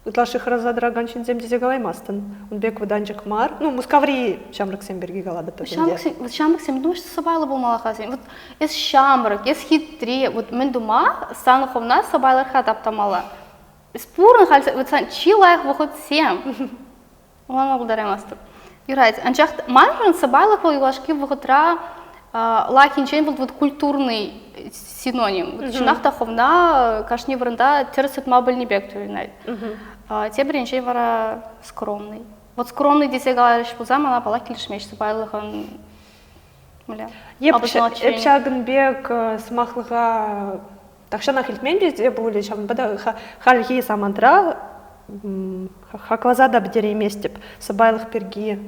ытлашши хӑраса тӑракан ҫынсем тесе калаймастӑн. Ун пек вӑтанчӑк мар. Ну, Мускаври ҫамрӑксем пирки калатӑп ӗнтӗ. Ҫамрӑксем, вот ҫамрӑксем думаешь, сӑпайлӑ пулмалла-ха сен. Вот эс ҫамрӑк, эс хитре, вот мӗн тума сан хӑвна сӑпайлӑрха таптамалла? Эс пурӑн халь, вот сан чи лайӑх вӑхӑтсем. Ӑнланма пултараймастӑп. Юрать. Анчах маншӑн сӑпайлӑх вӑл юлашки вӑхӑтра лайӑххинчен вӑл вот культурный синоним. Вот чӑнах та хӑвна кашни вырӑнта тӗрӗс тытма пӗлни пек туйӑнать. Тепӗр енчен вара скромный. Вот скромный тесе каларӗҫ пулсан мана паллах килӗшмест сӑпайлӑхӑн Эп ҫакӑн пек сӑмахлӑха тахҫанах илтмен те пулӗ, ҫавӑнпа та хальхи самантра хакласа та пӗтерейместӗп сӑпайлӑх пирки.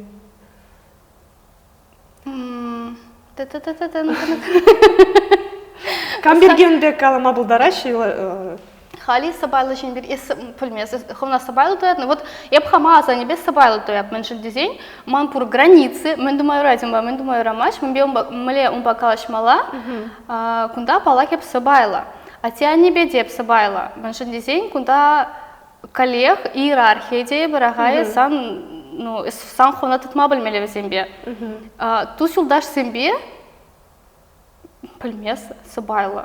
Кам пирки ун пек калама пултараҫҫӗ? Хали сӑпайлӑ ҫын пирки эс пӗлмес, хӑвна сӑпайлӑ туятӑн. Вот эп хама асаннепе сӑпайлӑ туяп, мӗншӗн тесен ман пур границы, мӗн тума юрать унпа, мӗн тума юрамасть, мӗнпе унпа, мӗнле унпа калаҫмалла. Кунта, паллах, эп сӑпайлӑ. Атте-аннепе те эп сӑпайлӑ. Мӗншӗн тесен кунта коллег иерархия тейӗпӗр, аха, сан, ну, сан хӑвна тытма пӗлмелле вӗсемпе. Тус-юлташсемпе пӗлмес сӑпайлӑ.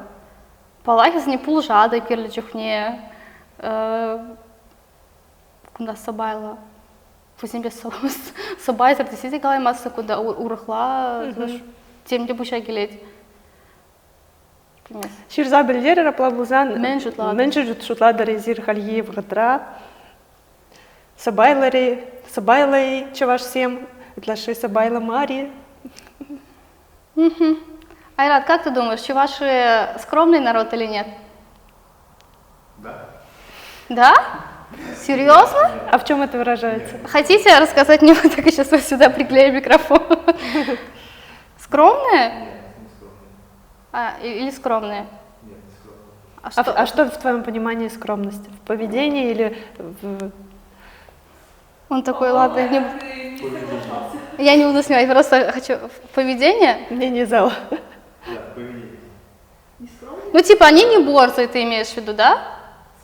Паллах, вӗсене пулӑшатӑп кирлӗ чухне. Кунта сӑпайлӑ. Вӗсемпе сӑпайсӑр тесе те калаймастӑн кунта урӑхла тем те пуҫа килет. Ҫырса пӗлтерӗр апла пулсан. Мӗн шутлатӑр? Мӗн шутлатӑр эсир хальхи вӑхӑтра? Сӑпайлӑ-и, сӑпайлӑ-и чӑвашсем? Ытлашши сӑпайлӑ мар-и? Айрат, как ты думаешь, чуваши скромный народ или нет? Да. Да? Серьезно? А в чем это выражается? Хотите рассказать мне? Вот так сейчас вот сюда приклею микрофон. Скромные? Нет, не скромные. А, или скромные? Нет, не скромные. А А, что? а что в твоем понимании скромность? В поведении или в... Он такой, ладно, я не, я не буду снимать, просто хочу поведение. Мнение зала? Да, в поведении. Ну, типа, они не борзые, ты имеешь в виду, да?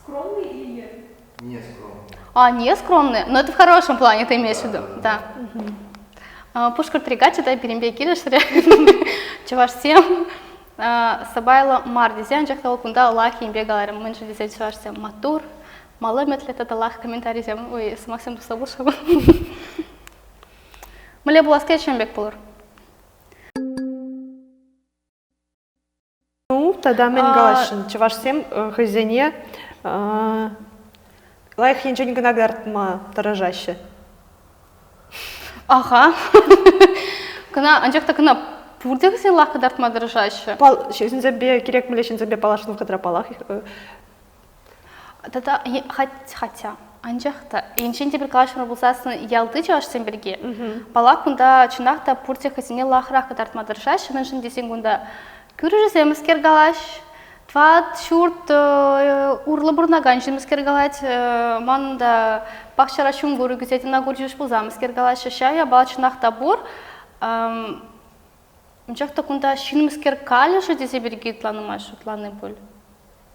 Скромный или нет? Не скромные. А, не скромные? Но это в хорошем плане ты имеешь в виду, да. Пушкӑртри каччӑ та пирӗнпе килӗшрӗ. Чӑвашсем сӑпайлӑ мар тесе, анчах та вӑл кунта лайӑх енпе каларӗ. Мӗншӗн тесен чӑвашсем маттур. Мал ӗмӗтлӗ тата лайӑх комментарисем, ой, сӑмахсем туса пулӑшӑп. Мӗнле пулас килет ҫавӑн пек пулӑр. Ну, тата мӗн каласшӑн? Чӑвашсем хӑйсене лайӑх енчен кӑна кӑтартма тӑрӑшаҫҫӗ. Аха. Кӑна, анчах та кӑна пурте хӑйсен лайӑх кӑтартма тӑрӑшаҫҫӗ. Ҫынсемпе, кирек мӗнле ҫынсемпе паллашнӑ вӑхӑтра паллах. Тата хотя, анчах та енчен те пӗр калаҫмӑр пулсассӑн ялти чӑвашсем пирки, паллах, кунта чӑнах та пурте хӑйсене лайӑхрах кӑтартма тӑрӑшаҫҫӗ, мӗншӗн тесен кунта кӳршӗсем мӗскер калаҫ, тӑват ҫурт урлӑ пурӑнакан ҫын мӗскер калать, ман та пахчара ҫум курӑк ӳсет, ӑна курчӗҫ пулсан мӗскер калаҫҫӗ, ҫав япала чӑнах та пур. Анчах та кунта ҫын мӗскер калӗ-ши тесе пирки ытла нумай шутлани пуль.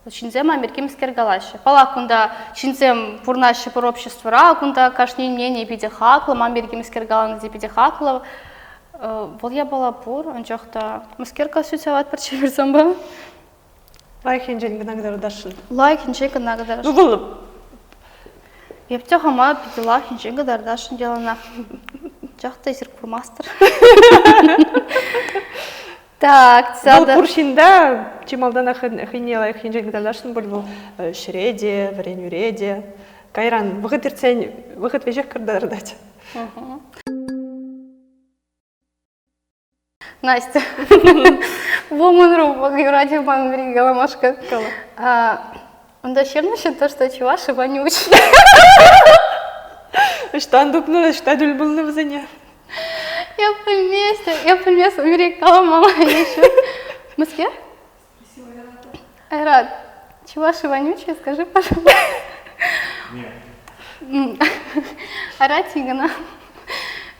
Ҫынсем пирки мӗскер калаҫҫӗ. Паллах, кунта ҫынсем пурӑнаҫҫӗ пӗр обществӑра, кунта кашнин мнени питӗ хаклӑ, ман пирки мӗскер калани те питӗ хаклӑ. Вӑл япала пур, анчах та мӗскер калаҫу саватпӑр чӗвӗрсемпе? Лайӑх енчен кӑна кӑтартасшӑн. Лайӑх енчен кӑна кӑтартасшӑн. Ну, вӑл Эп те хама питӗ лайӑх енчен кӑтартасшӑн яланах. Анчах та эсир курмастӑр. Так, Вӑл пур ҫынта чи малтанах хӑйне лайӑх енчен кӑтартасшӑн пуль вӑл ӗҫре те, вӗренӳре те. Кайран вӑхӑт иртсен вӑхӑт веҫех кӑтартать. Настя, Woman Room, юрать ман пирки каламашкӑн. Унта ҫырнӑ то, что чуваши вонючие. Ӑҫтан тупнӑ, ӑҫта тӗл пулнӑ вӗсене? Я пӗлместӗп, я пӗлместӗп, пирки каламалла еще. Мӗскер? Спросила Айрата. Айрат, чуваши вонючие, скажи, пожалуйста. Нет. Айрат кӑна.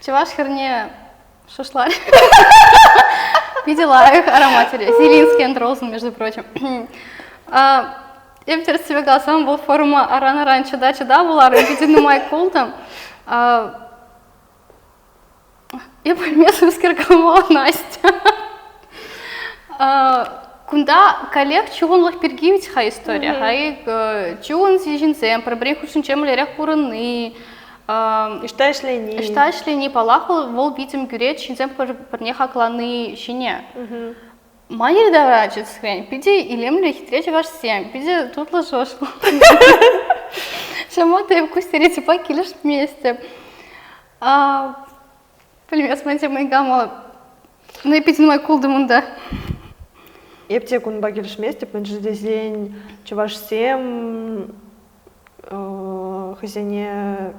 Чӑваш хӗрне шушларӗ. Питӗ лайӑх аромат Зелинский and Розен, между прочим. Эп тӗрӗссипе каласан, вӑл форума аран-аран чӑта-чӑта вуларӑм, питӗ нумай култӑм. Я пӗлмесӗмскер калама Настя. Кунта коллег чухӑнлӑх пирки ведь-ха история. Хай чухӑн ҫынсем пӗр-пӗрин хушшинче мӗнлерех пурӑнни, Ӑҫта ӗҫлени. Ӑҫта ӗҫлени, паллах, вӑл витӗм кӳрет ҫынсем пӗр-пӗрне хаклани ҫине. Ман йӗри-тавра чӗсрен питӗ илемлӗ хитре чӑвашсем, питӗ тутлӑ шӑршлӑ. Ҫавӑнпа та эп ку стереотипа килӗшместӗп. Пӗлмест ман тема кама. Ну, эп питӗ нумай култӑм унта. Эп те кунпа килӗшместӗп, мӗншӗн тесен чӑвашсем хӑйсене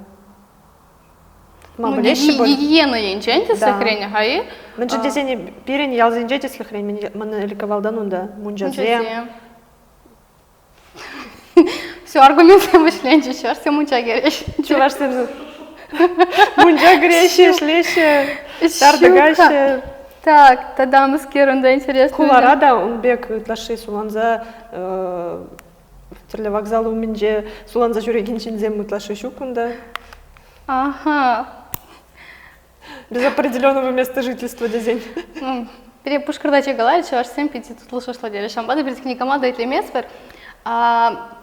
тытма Ну, пӗлеҫҫӗ пуль. гигиена енчен тӗслӗхрен-ха-и? Мӗншӗн тесен пирӗн ялсенче тӗслӗхрен мӑн ӗлӗк-авалтан унта мунчасем. Все, аргументсем вӗҫленчӗҫ, чӑвашсем мунча кӗреҫҫӗ. Чӑвашсем мунча кӗреҫҫӗ, ӗҫлеҫҫӗ, тар тӑкаҫҫӗ. Так, тата мӗскер унта интересно. Хулара та ун пек ытлашши суланса тӗрлӗ вокзал умӗнче суланса ҫӳрекен ҫынсем ытлашши ҫук кунта. Ага. Без определенного места жительства тесен. Пире Пушкӑрта чекаларӗ, чӑвашсем питӗ тутлӑ шӑршлӑ терӗ. Ҫавӑнпа та пирӗн никама та итлеместпӗр.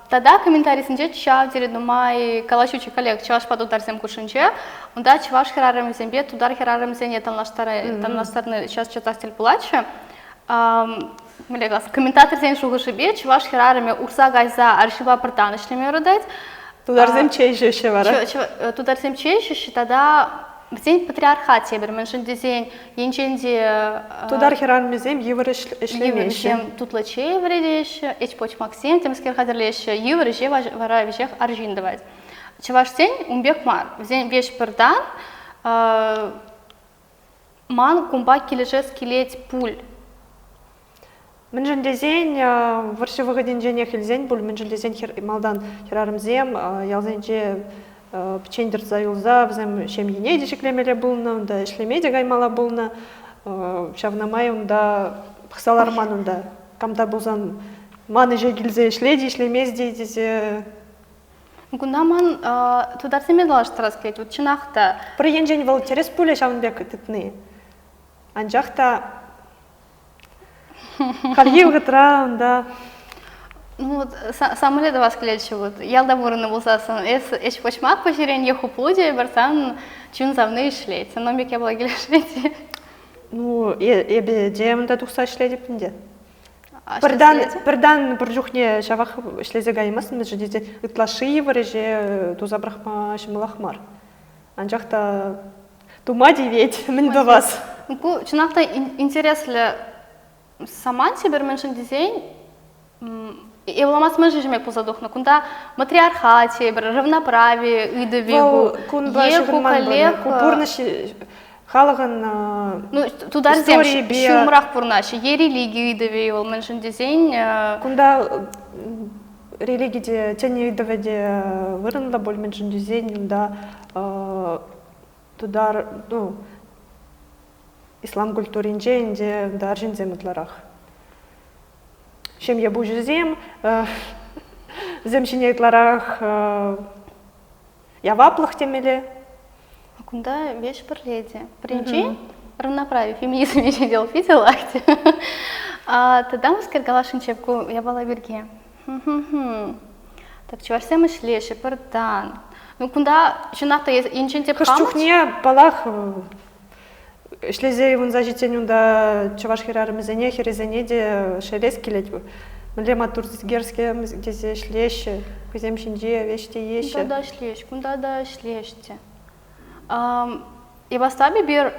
Тата комментарисенче ҫав тери нумай калаҫучӗ коллег чӑвашпа тутарсем хушшинче. Унта чӑваш хӗрарӑмӗсемпе тутар хӗрарӑмӗсене танлаштарни час-часах тӗл пулатчӗ. Мӗнле калас, комментаторсен шухӑшӗпе чӑваш хӗрарӑмӗ урса кайса арҫынпа пӗртан ӗҫлеме юратать. Тутарсем чей ӗҫеҫҫӗ вара. Тутарсем чей ӗҫеҫҫӗ тата вӗсен патриархат тепӗр, мӗншӗн тесен енчен те Тутар хӗрарӑмӗсем йывӑр ӗҫлемеҫҫӗ. Вӗсем тутлӑ чей вӗретеҫҫӗ, эчпочмаксем темскер хатӗрлеҫҫӗ, йывӑр ӗҫе вара веҫех арҫын тӑвать. Чӑвашсен ун пек мар. Вӗсен веҫ пӗртан Ман кунпа килӗшес килет пуль. Мӗншӗн тесен вӑрҫӑ вӑхӑтӗнченех илсен пуль, мӗншӗн тесен малтан хӗрарӑмсем ялсенче пӗччен тӑрса юлса вӗсем ҫемйине те ҫӗклемелле пулнӑ, унта ӗҫлеме те каймалла пулнӑ. Ҫавна май унта пӑхса ларман унта. Кам та пулсан ман ӗҫе килсе ӗҫлет-и, ӗҫлемест-и тесе Кунта ман тутарсемпе калаҫтарас килет. Вот чӑнах та. Пӗр енчен вӑл тӗрӗс пулӗ ҫавӑн пек тытни. Анчах та хальхи вӑхӑтра унта. Ну вот самолет тӑвас килетчӗ вот. Ялта пурӑннӑ пулсассӑн эс ӗҫ почмак пӗҫерен е хуплу те пӗр сан чун савни ӗҫлет. Сан пек япала килӗшет. Ну, эпӗ те унта тухса ӗҫлетӗп ӗнтӗ. Пӗртан, пӗртан пӗр чухне ҫавах ӗҫлесе каймастӑн, мӗншӗн тесен ытлашши йывӑр ӗҫе туса пӑрахма ҫӑмӑлах мар. Анчах та тума тивет, мӗн тӑвас? Ку чӑнах та интереслӗ самант тепӗр мӗншӗн тесен Эвламас мӗншӗн ҫӗмек пулса тухнӑ? Кунта матриархат тепӗр, равноправие ыйтӑвӗ ку. Кунпа ҫыхӑнман ку пурнӑҫ халӑхӑн ну, тутарсем ҫумрах пурӑнаҫҫӗ. Е религи ыйтӑвӗ вӑл мӗншӗн тесен Кунта религи те, тӗн ыйтӑвӗ те вырӑнлӑ пуль, мӗншӗн тесен унта тутар, ну, ислам культуринче ӗнтӗ унта арҫынсем ытларах. Ҫемье пуҫӗсем вӗсем ҫине ытларах яваплӑх темелле. Кунта веҫ пӗрле те. Пӗринчен равноправие феминизм ҫинчен питӗ лайӑх. Тата мӗскер каласшӑнччӗ ку япала пирки. Так чӑвашсем ӗҫлеҫҫӗ пӗр тан. Ну кунта чӑнах та енчен те Хӑш чухне, паллах, ӗҫлесе ывӑнса ҫитсен унта чӑваш хӗрарӑмӗсене, хӗрӗсене те шелес килет. Мӗнле маттурскерсем тесе ӗҫлеҫҫӗ, хӑйсем ҫинче веҫ тееҫҫӗ. Кунта та ӗҫлеҫ, кунта та ӗҫлеҫ те. Эпастап эпир,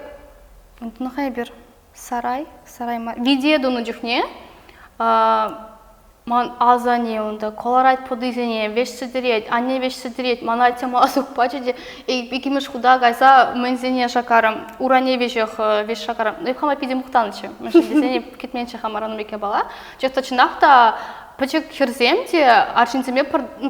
ну-ха эпир сарай, сарай мар, вите тунӑ чухне ман асанне унта кӑларать пӑтисене, веҫ сӗтӗрет, анне веҫ сӗтӗрет, мана тема сук пачӗ те иккӗмӗш хута кайса мӗнсене шакарӑм, уране веҫех веҫ шакарӑм. Эп хама питӗ мухтанӑччӗ, мӗншӗн тесен эп кӗтменччӗ хамӑр ун пек япала. Чӑх чӑнах та пӗчӗк хӗрсем те арҫынсемпе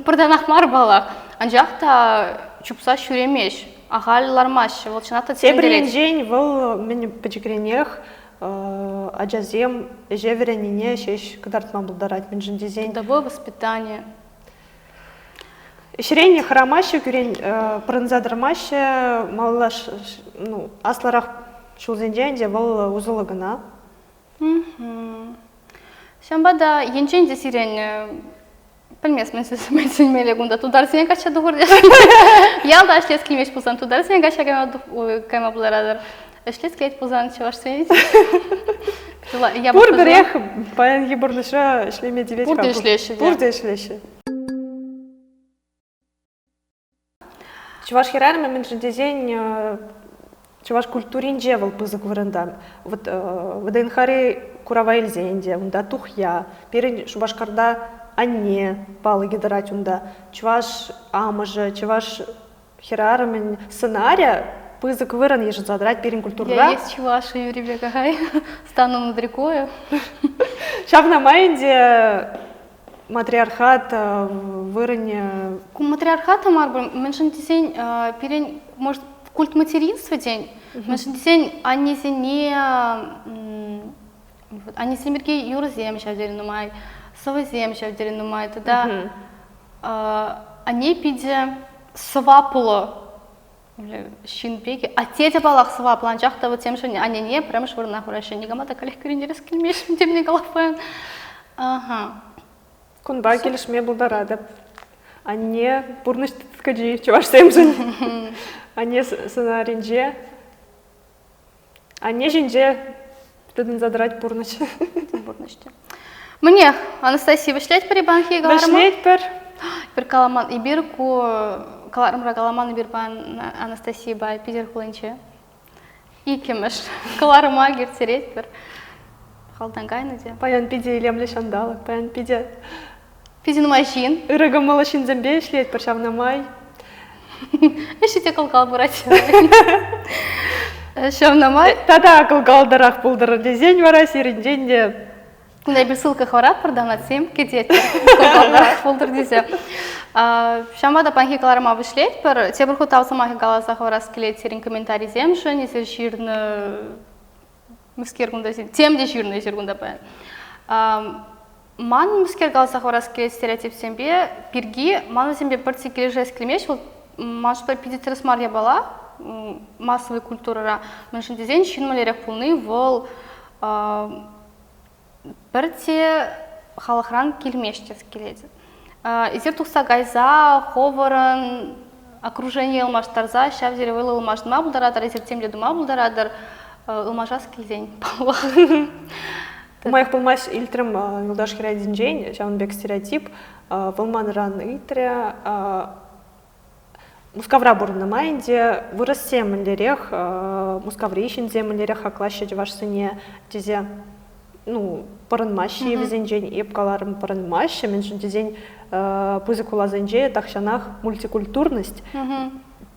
пӗр танах мар паллах, анчах та чупса ҫӳремест, ахаль лармаҫҫӗ. Вӑл чӑнах та Тепӗр енчен вӑл мӗн пӗчӗкренех ачасем ӗҫе вӗреннине ҫеҫ кӑтартма пултарать, мӗншӗн тесен Трудовое воспитание. Ӗҫрен хӑрамаҫҫӗ, кӳрен пӑрӑнса тӑрмаҫҫӗ, малалла ну, аслӑрах ҫулсенче ӗнтӗ вӑл усӑллӑ кӑна. Ҫавӑнпа та енчен те сирӗн пӗлмест мӗн сӗнмелле кунта тутарсене качча тухӑр Ялта ӗҫлес килмест пулсан тутарсене качча кайма пултаратӑр. Ӗҫлес килет пулсан чӑвашсене Пур-пӗрех паянхи пурнӑҫра ӗҫлеме тивет. Пурте ӗҫлеҫҫӗ. Пурте ӗҫлеҫҫӗ. Чӑваш хӗрарӑмӗ мӗншӗн тесен чӑваш культуринче вӑл пысӑк вырӑнта. Вот ВДНХри курава илсен те унта тухья, пирӗн Шупашкарта анне палӑкӗ тӑрать унта. Чӑваш амӑшӗ, чӑваш хӗрарӑмӗн сӑнарӗ пысӑк вырӑн йышӑнса тӑрать пирӗн культурӑра. Я есть чуваша, Юрий Бекахай, стану над рекою. Ҫавна май ӗнтӗ матриархат вырӑнӗ... Ку матриархата мар пуль, мӗншӗн тесен пирӗн, может, культ материнства тен, мӗншӗн тесен аннесене аннесем пирки юрӑсем ҫав тери нумай, сӑвӑсем ҫав тери нумай тата анне питӗ сӑваплӑ ҫын пек. Атте те паллах сӑваплӑ, анчах та вот темшӗн аннене пӗрремӗш вырӑна хураҫҫӗ. Никама та каллех кӳрентерес килмест темне калаппан. Ага. Кунпа килӗшме пултаратӑп. Анне пурнӑҫ тыткӑчи чӑвашсемшӗн. Анне сценаринче Анне ҫинче тытӑнса тӑрать пурнӑҫ. Пурнӑҫ те. Мӗнех, Анастасия, вӗҫлетпӗр-и паянхи кӑларӑма? Вӗҫлетпӗр. Эпир каламан, эпир ку кӑларӑмра каламан эпир паян Анастасийӑпа Питӗр хулинче. Иккӗмӗш кӑларӑма ирттеретпӗр. Халтан кайнӑ те. Паян питӗ илемлӗ ҫанталӑк, паян питӗ Питӗ нумай ҫын. Ырӑ кӑмӑллӑ ҫынсемпе ӗҫлетпӗр ҫавна май. Ӗҫӗ те кӑлкал пырать. Ҫавна май. Тата кӑлкалтарах пултӑр тесен вара сирӗнтен те. Кунта эпир ссылка хӑваратпӑр та ӑна кӗтетпӗр. Кӑлкалтарах пултӑр тесе. Ҫавӑнпа та паянхи кӑларӑма вӗҫлетпӗр. Тепӗр хут тав сӑмахӗ каласа хӑварас килет сирӗн комментарисемшӗн. Эсир ҫырнӑ мӗскер кунта тем те ҫырнӑ эсир кунта паян. Ман мӗскер каласа хӑварас килет стереотипсемпе пирки, ман вӗсемпе пӗртсе килӗшес килмест. Вӑл ман шутпа питӗ тӗрӗс мар япала массовый культурӑра. Мӗншӗн тесен ҫын мӗнлерех пулни вӑл пӗртте. халӑхран килмест тес килет. Эсир тухса кайса хӑвӑрӑн окружение ылмаштарса ҫав тери вӑйлӑ ылмашӑнма пултаратӑр, эсир тем те тума пултаратӑр, ылмашас килсен, паллах. Нумаях пулмасть илтрӗм юлташ хӗрачинчен ҫавӑн пек стереотип. Вӑл манран ыйтрӗ, Мускавра пурӑннӑ май ӗнтӗ вырӑссем мӗнлерех, Мускаври ҫынсем мӗнлерех хаклаҫҫӗ чӑвашсене тесе, ну, пӑрӑнмаҫҫӗ-и вӗсенчен? Эп каларӑм, пӑрӑнмаҫҫӗ, мӗншӗн тесен пысӑк хуласенче тахҫанах мультикультурность,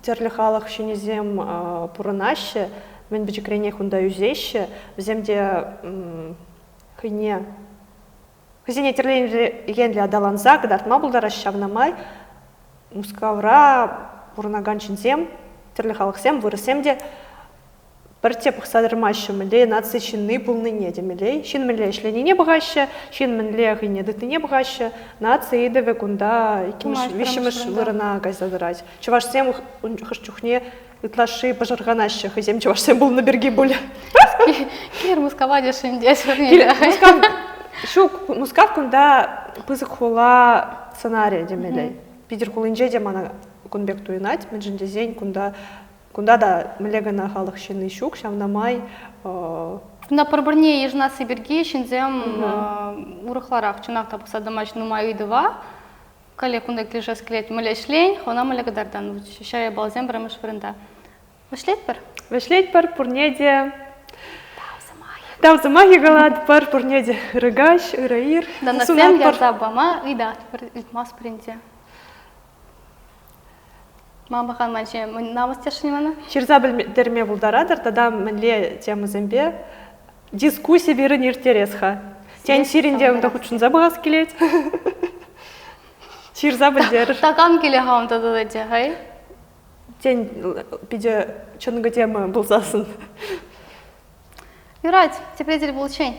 тӗрлӗ халӑх ҫыннисем пурӑнаҫҫӗ, мӗн пӗчӗкренех унта ӳсеҫҫӗ, вӗсем те хӑйне хӑйсене тӗрлӗ енлӗ аталанса кӑтартма пултараҫҫӗ ҫавна май Мускавра пурӑнакан ҫынсем, тӗрлӗ халӑхсем, вырӑссем те пӗртте пӑхса тӑрмаҫҫӗ, мӗнле наци ҫынни пулнине темелле. Ҫын мӗнле ӗҫленине пӑхаҫҫӗ, ҫын мӗнле хӑйне тытнине пӑхаҫҫӗ. Наци ыйтӑвӗ кунта иккӗмӗш, виҫҫӗмӗш вырӑна кайса тӑрать. Чӑвашсем хӑш чухне ытлашши пӑшӑрханаҫҫӗ хӑйсем чӑвашсем пулнӑ пирки пуль. Килӗр Мускава тесшӗн те Мускав ҫук, Мускав кунта пысӑк хула сценарийӗ темелле. Питӗр хулинче те мана кун пек туйӑнать, мӗншӗн тесен кунта кунта та мӗнле кӑна халӑх ҫынни ҫук, ҫавна май Кунта пӗр-пӗрне йышӑнасси пирки ҫынсем урӑхларах чӑнах та пӑхса тӑмаҫҫӗ нумай ыйтӑва. Каллех кунта килӗшес килет. Мӗнле ӗҫлен, хӑвна мӗнле кӑтартан. Ҫав япаласем пӗрремӗш вырӑнта. Вӗҫлетпӗр? Вӗҫлетпӗр пурне те. Тав сӑмахӗ. Тав сӑмахӗ калатпӑр пурне те. Ырӑ каҫ, ырӑ ир. Данасем ярса пама ыйтатпӑр, ыйтмастпӑр ӗнтӗ. Ман пӑхан ман ҫине намӑс тесшӗн мана? Ҫырса пӗлтерме пултаратӑр тата мӗнле темӑсемпе дискусси пирӗн ирттерес-ха. Тен, сирӗн те унта хутшӑнса пӑхас килет. Ҫырса пӗлтерӗр. Такам киле-ха унта тата те, хай? Тен, питӗ чӑнкӑ тема пулсассӑн. Юрать, тепре тӗл пулччен.